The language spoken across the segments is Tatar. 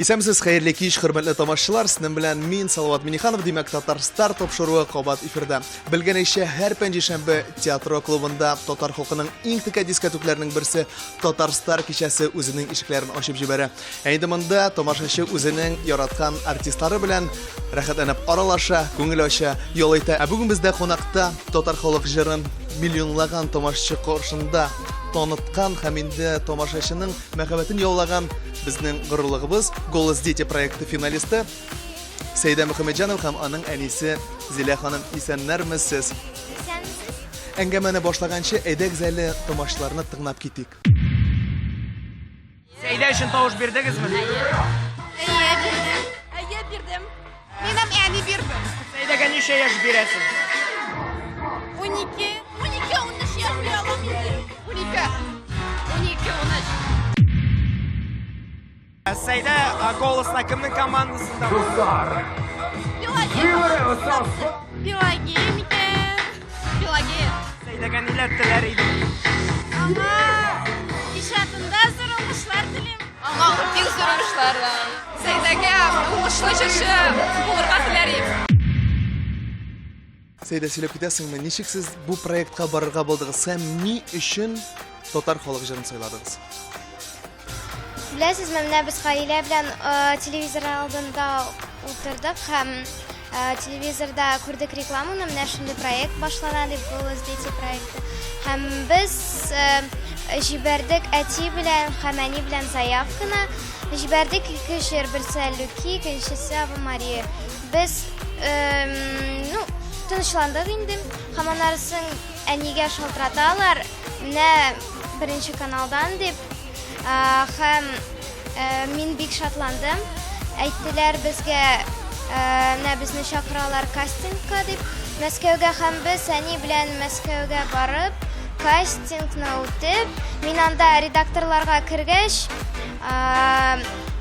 Исәнмесез, хәерле кич, хөрмәтле тамашчылар. Сезнең белән мин, Салават Миниханов, димәк, Татарстар тапшыруы кабат эфирда. Белгәнегезчә, һәр пәнҗешәмбе Театро клубында татар халкының иң текә дискәтүкләренең берсе Татарстар кичәсе үзенең ишекләрен ачып җибәрә. Ә инде монда тамашачы үзенең яраткан артистлары белән рәхәтләнеп аралаша, күңел ача, ял итә. Ә бүген бездә кунакта татар халык җырын миллионлаган тамашачы каршында таныткан һәм инде тамашачының мәхәббәтен яулаган безнең горурлыгыбыз Голос дети проекты финалисты Сәйдә Мөхәммәтҗанова һәм аның әнисе Зилә ханым. Исәннәрмесез? Исәнмесез. Әңгәмәне башлаганчы, әйдәгез әле тамашачыларны тыңлап китик. Сәйдә өчен тавыш бирдегезме? Әйе, бирдем. Әйе, бирдем. Минем әни бирде. Сәйдәгә ничә яшь бирәсең? 12. 12, 13 яшь бирә алам инде. 12. 12, 13. Сәйдә Голосна кемнең командасында? Пелагея. Пелагея микән? Пелагея. Сәйдәгә ниләр теләр идең? Аңа иҗатында зур уңышлар телим. Аңа бик зур уңышлар. Сәйдәгә уңышлы җырчы булырга теләр идем. Сәйдә, сөйләп китәсеңме, ничек сез бу проектка барырга булдыгыз һәм ни өчен татар халык җырын сайладыгыз? Беләсезме, менә без гаилә белән телевизор алдында утырдык һәм телевизорда күрдек рекламаны, менә шундый проект башлана дип, Голос дети проекты. Һәм без җибәрдек әти белән һәм әни белән заявканы. Җибәрдек ике җыр, берсе Әллүки, икенчесе Ава Мария. Без, ну, тынычландык инде. Һәм аннары соң әнигә шалтыраталар, менә беренче каналдан дип. Һәм мин бик шатландым. Әйттеләр безгә, менә безне чакыралар кастингка дип. Мәскәүгә һәм без әни белән Мәскәүгә барып, кастингны үтеп, мин анда редакторларга кергәч,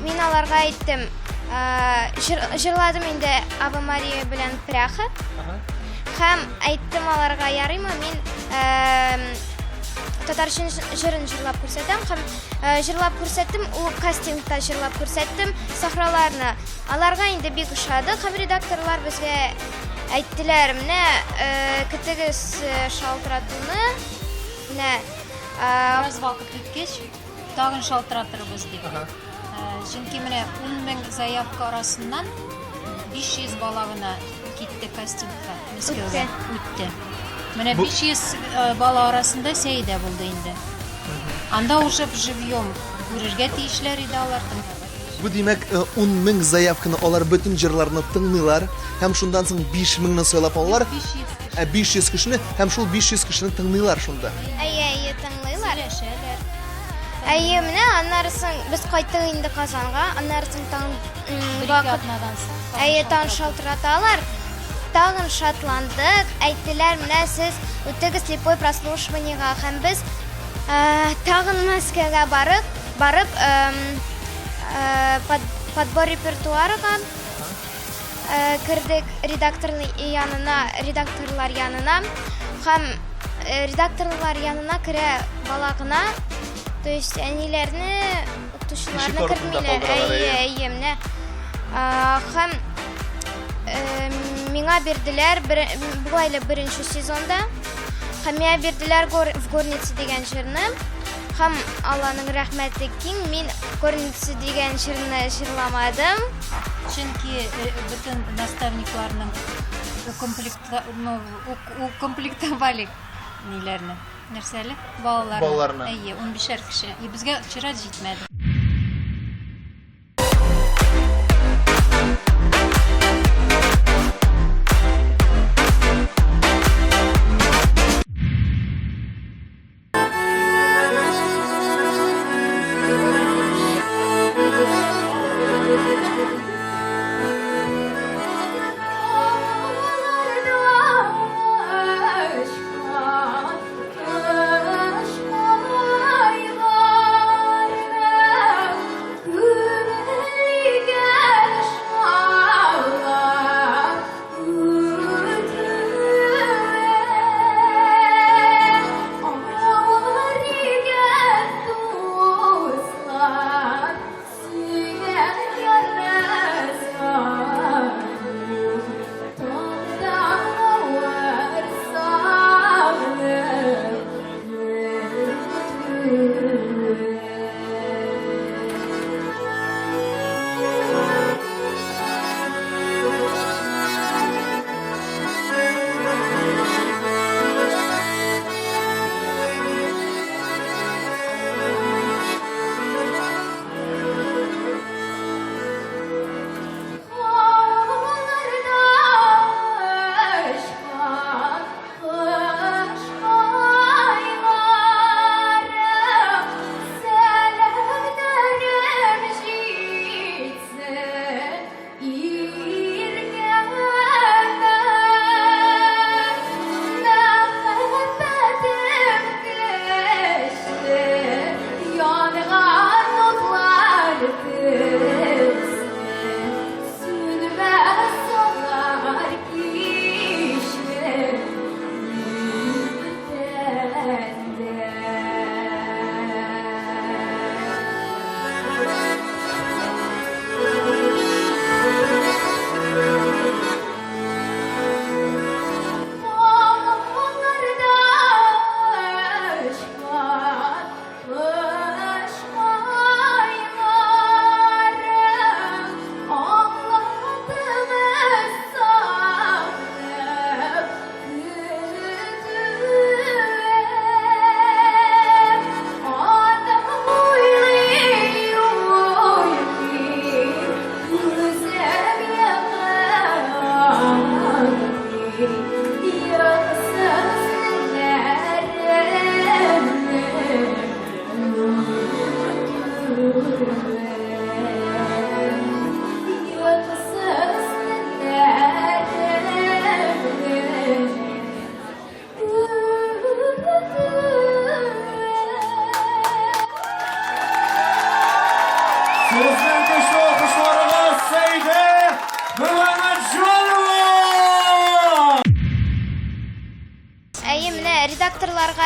мин аларга әйттем, җырладым инде Ава Мария белән Пряха. Һәм әйттем аларга, ярыймы, мин татар җырын җырлап күрсәтәм һәм җырлап күрсәттем, ул кастингта җырлап күрсәттем сахраларны. Аларга инде бик ошады һәм редакторлар безгә әйттеләр, менә көтегез шалтыратуны, менә Бераз вакыт үткәч, тагын шалтыратырбыз дип. Чөнки менә 10 мең заявка арасыннан 500 бала гына китте кастингка Мәскәүгә. Үтте. Менә 500 бала арасында Сәидә булды инде. Анда уже вживьем күрергә тиешләр иде алар, тыңларга тиешләр. Бу димәк, 10 мең заявканы алар бөтен җырларны тыңлыйлар һәм шуннан соң 5 меңне сайлап алалар. 500 кеше. Ә 500 кешене һәм шул 500 кешене тыңлыйлар шунда. Әйе, әйе, тыңлыйлар. Сөйләшәләр. Әйе, менә аннары соң без кайттык инде Казанга, аннары соң тагын Бер ике вакыт атнадан соң тагын Әйе, тагын шалтыраталар. шалтыраталар. Тагын шатландык, әйттеләр, менә сез үтегез слепой прослушиваниега һәм без тагын Мәскәүгә барып, барып подбор репертуарга кердек редактор янына, редакторлар янына һәм редакторлар янына керә бала гына, то есть әниләрне, укытучыларны кертмиләр. Әйе, әйе, менә. Һәм миңа бирделәр, бу әле беренче сезонда. Һәм миңа бирделәр в горнице дигән җырны. Һәм Алланың рәхмәте киң, мин горнице дигән җырны җырламадым. Чөнки бөтен наставникларның ну, укомплектовали ниләрне. Нәрсә әле? Балаларны. Балаларны. Әйе, 15-әр кеше. И безгә чират җитмәде.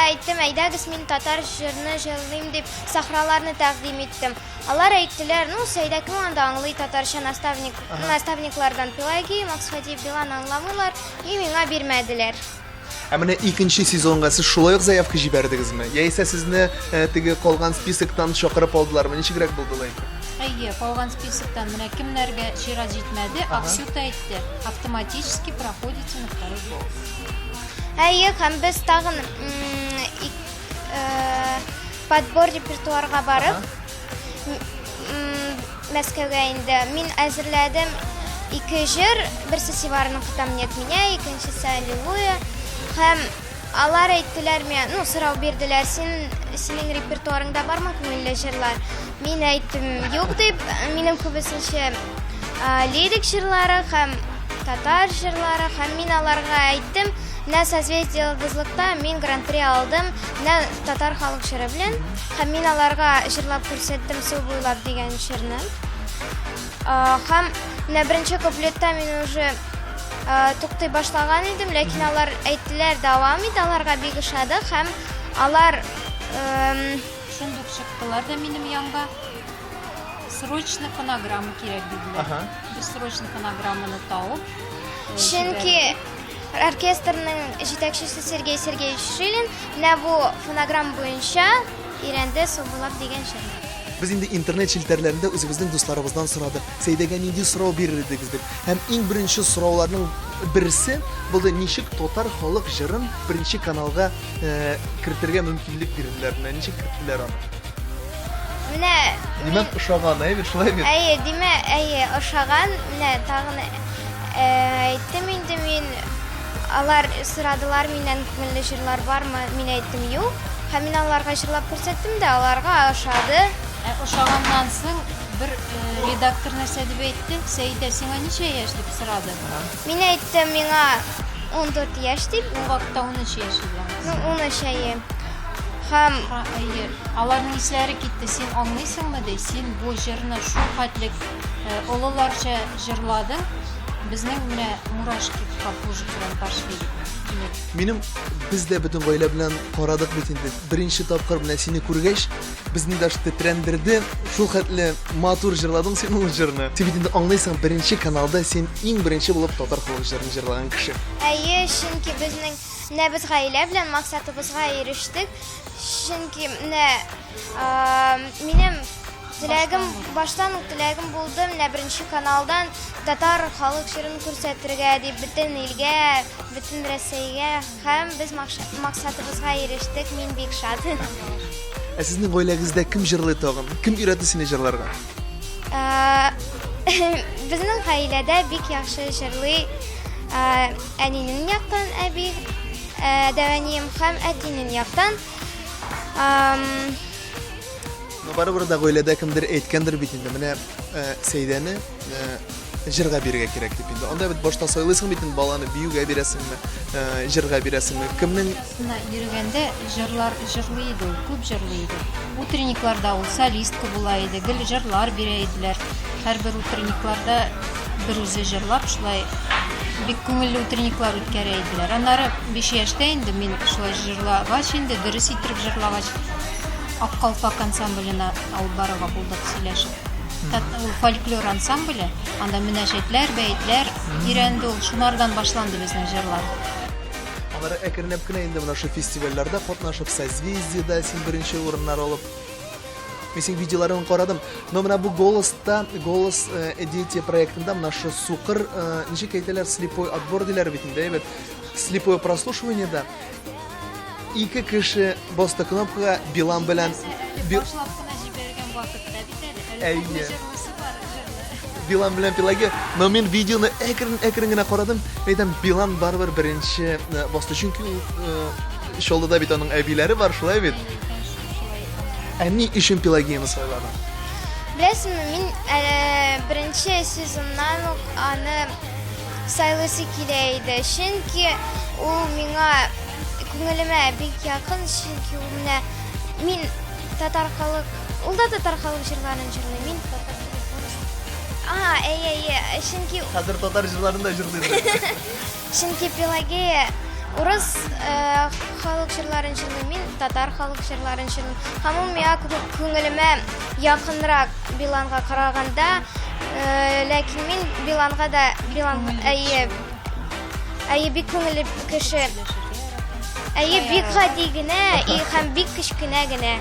аларга әйттем, әйдәгез мин татар җырны җырлыйм дип, сахраларны тәкъдим иттем. Алар әйттеләр, ну, Сәйдә кем анда аңлый татарча наставник, наставниклардан Пелагея, Макс Фадеев, Билан аңламыйлар, и миңа бирмәделәр. Ә менә икенче сезонга сез шулай ук заявка җибәрдегезме? Яисә сезне э, теге калган списоктан чакырып алдылармы? Ничегрәк булды ул әйбер? Әйе, калган списоктан менә кемнәргә чират җитмәде, Аксюта әйтте, автоматически проходите на второй голос. Әйе, һәм без тагын м, ик- э, подбор репертуарга барып, м, Мәскәүгә инде мин әзерләдем ике җыр, берсе Сиварның Там нет меня, икенчесе Аллилуйя. Һәм алар әйттеләр миңа, ну, сорау бирделәр, син синең репертуарыңда бармы күңелле җырлар? Мин әйттем, юк дип, минем күбесенчә лирик җырлары һәм татар җырлары һәм мин аларга әйттем, менә Созвездие Йолдызлыкта мин гран-при алдым, менә татар халык җыры белән. Һәм мин аларга җырлап күрсәттем Су буйлап дигән җырны. Һәм менә беренче куплетта мин уже туктый башлаган идем, ләкин алар әйттеләр, дәвам ит, аларга бик ошады һәм алар шундук чыктылар да минем янга. Срочно фонограмма кирәк диделәр. Без срочно фонограмманы табып, Чөнки Оркестрның җитәкчесе Сергей Сергеевич Шилин менә бу фонограмма буенча өйрәнде Су буйлап дигән җырны. Без инде интернет челтәрләрендә үзебезнең дусларыбыздан сорадык, Сәйдәгә нинди сорау бирер идегез дип. Һәм иң беренче сорауларның берсе булды, ничек татар халык җырын беренче каналга кертергә мөмкинлек бирделәр? Менә ничек керттеләр аны? Менә Димәк, ошаган, әйе бит, шулай бит? Әйе, димәк, әйе, ошаган. Менә тагын әйттем инде мин. Алар сорадылар миннән күңелле җырлар бармы? Мин әйттем, юк. Һәм мин аларга җырлап күрсәттем дә, аларга ошады. Ә ошаганнан соң бер редактор нәрсә дип әйтте? Сәидә, сиңа ничә яшь дип сорады. Мин әйттем, миңа 14 яшь дип. Ул вакытта 13 яшь иде. Ну, 13 әйе. Һәм Әйе. Аларның исләре китте. Син аңлыйсыңмы ди, син бу җырны шул хәтлек олыларча җырладың. Безнең менә мурашки по коже прям пошли. Минем без дә бөтен гаилә белән карадык бит инде. Беренче тапкыр менә сине күргәч, безне дә тетрәндерде. Шул хәтле матур җырладың син ул җырны. Син бит инде аңлыйсың, беренче каналда син иң беренче булып татар халык җырын җырлаган кеше. Әйе, чөнки безнең менә без гаилә белән максатыбызга ирештек. Чөнки менә минем теләгем, баштан ук теләгем булды, менә беренче каналдан татар халык җырын күрсәтергә дип бөтен илгә, бөтен Рәсәйгә һәм без максатыбызга ирештек, мин бик шат. Ә сезнең гаиләгездә кем җырлый тагын? Кем өйрәтте сине җырларга? Безнең гаиләдә бик яхшы җырлый әнинең яктан әби, дәвәнием һәм әтинең яктан. Но барыбер дә гаиләдә кемдер әйткәндер бит инде, менә Сәйдәне җырга бирергә кирәк дип инде. Анда бит башта сайлыйсың бит инде баланы биюгә бирәсеңме, җырга бирәсеңме. Кемнең Менә йөргәндә җырлар җырлый иде ул, күп җырлый иде. Утренникларда ул солистка була иде, гел җырлар бирә иделәр. Һәрбер утренникларда бер үзе җырлап, шулай бик күңелле утренниклар үткәрә иделәр. Аннары 5 яшьтә инде мин шулай җырлагач инде, дөрес иттереп җырлагач, Ак калфак ансамбленә алып барырга булдык сөйләшеп. Ул фольклор ансамбле, анда мөнәҗәтләр, бәетләр өйрәнде ул. Шунардан башланды безнең җырлар. Алар әкренләп кенә инде менә шул фестивальләрдә катнашып, Созвездиеда син беренче урыннар алып, мин синең видеоларыңны карадым. Но менә бу Голоста, Голос э, дети проектында менә шул сукыр, э, ничек әйтәләр, слепой отбор диләр бит инде, әйбәт. Слепое прослушиваниеда ике кеше басты кнопкага, Билан белән Башлап кына җибәргән вакытта бит әле. Әле күпме җырлыйсы бар җырны. Билан белән Пелагея, но мин видеоны әкрен-әкрен генә карадым. Мин әйтәм, Билан барыбер беренче э, басты, чөнки ул э, Чаллыда бит аның әбиләре бар, шулай бит? Ә ни өчен Пелагеяны сайладың? Беләсеңме, мин э, беренче сезоннан ук аны сайлыйсы килә иде. Чөнки ул миңа күңелемә бик якын, чөнки ул менә мин татар халык, ул да татар халык җырларын җырлый, мин татар түгел, урыс. Ага, әйе, әйе, чөнки Хәзер татар җырларын да җырлыйсың. Чөнки Пелагея урыс э, халык җырларын җырлый, мин татар халык җырларын җырлыйм. Һәм ул миңа күңелемә якынрак Биланга караганда, э, ләкин мин Биланга да Билан әйе, әйе бик күңелле кеше. Әйе, бик гади генә и һәм бик кечкенә генә.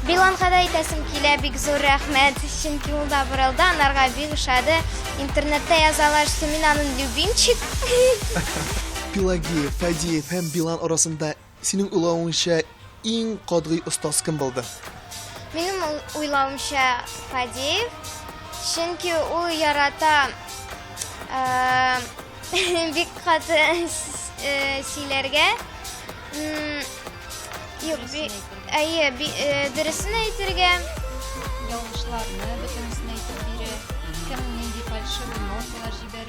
Биланга да әйтәсем килә, бик зур рәхмәт, чөнки ул да борылды, анарга бик ошады. Интернетта язалар, что мин аның любимчик. Пелагея, Фадеев һәм Билан арасында синең уйлавыңча иң катгый остаз кем булды? Минем уйлавымча Фадеев, чөнки ул ярата э, бик каты э, сөйләргә. Юк, әйе, э, дөресен әйтергә. Ялгышларны бөтенесен әйтеп бирә. Кем нинди фальшивый ноталар җибәрә.